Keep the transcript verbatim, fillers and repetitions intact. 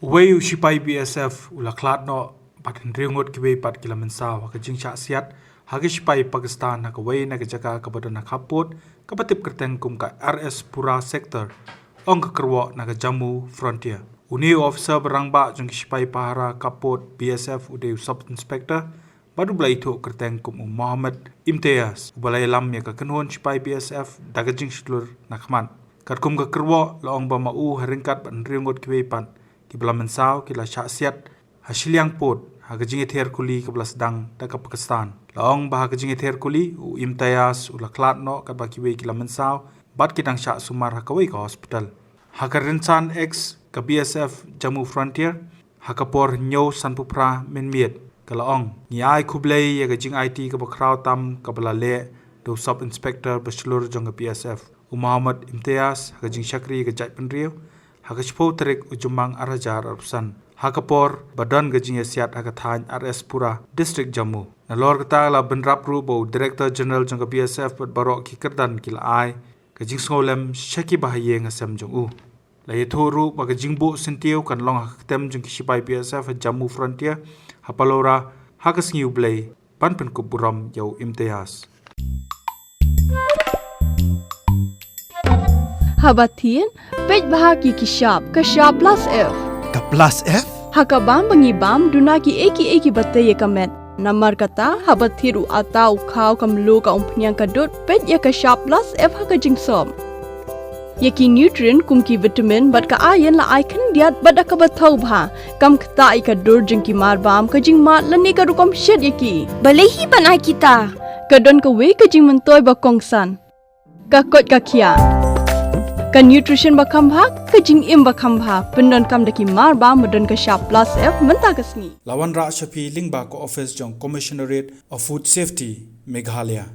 Uwei u shipai B S F u la khlad noh bad hynriew ngut kiwei pat ki la mynsaw ha ka jingshah siat ha ki shipai Pakistan ha kawei na ka jaka kaba don ha khappud kaba tip kyrteng kum ka R S Pura sector, ong ka kyrwoh na ka Jammu frontier. Une u officer ba rangbah jong ki shipai pahara khappud B S F u dei u sub inspector bad u ba la ithuh kyrteng kum u Mohammad Imtiaz, u ba la ïalam ïa ka kynhun shipai B S F da ka jingshlur na khmat. Katkum ka kyrwoh, la ong ba ma u ha ryngkat bad hynriew ngut kiwei pat kiba la mynsaw ki la shah siat ha shiliang pud ha ka jingïather kuli kaba la sdang da ka Pakistan. La ong ba ha ka jingïather kuli, u Imtiaz u la khlad noh katba kiwei ki la mynsaw bad ki dang shah sumar ha kawei ka hospital. Ha ka rynsan X ka B S F Jammu frontier, ha ka por hynñiew sanphew phra mynmiet, ka la ong: Ngi ai khublei ïa ka jingaiti kaba khraw tam kaba la leh da u sub inspector ba shlur jong ka B S F, u Mohammad Imtiaz, ha ka jingshakri ïa ka jaitbynriew ha ka shiphew tarik u Jymmang ar hajar arphew san, ha ka por ba don ka jingïasiat ha ka thaiñ R S Pura, district Jammu. Nalor kata, la bynrap ruh ba u Director General jong ka B S F bad baroh ki kyrdan ki la ai ka jingsngewlem sha ki bahaïing hasem jong u. La ïathuh ruh ba ka jingbuh syntiew kan long ha ka ktem jong ki shipai B S F ha Jammu frontier ha Palora ha ka sngi U Blei ban pynkup burom ïa u Imtiaz. Haba thied, peit bha ïa ki shap, ka shap plus F. Ka plus F? Ha ka bam ba ngi bam, duna kiei kiei kiba tei ïa ka met. Namar kata, haba thied u atta, u khaw, ka mluh, ka umphniang, ka dud, peit ïa ka shap plus F ha ka jingsop. Ïa ki nutrient kum ki vitamin bad ka iron la ai khyndiat bad da kaba thaw bha. Kam ktah ïa ka dur jong ki marbam, ka jingmad lane ka rukom shet ïa ki. Balei hi ban ai kita? Ka don kawei ka jingmyntoi ba kongsan. Ka koit ka khiah. Ka nutrition ba kham bha, ka jingim ba kham bha, pyndonkam da ki marbam ba don ka shap plus F mynta ka sngi. La wanrah sha phi lyngba ka office jong Commissionerate of Food Safety, Meghalaya.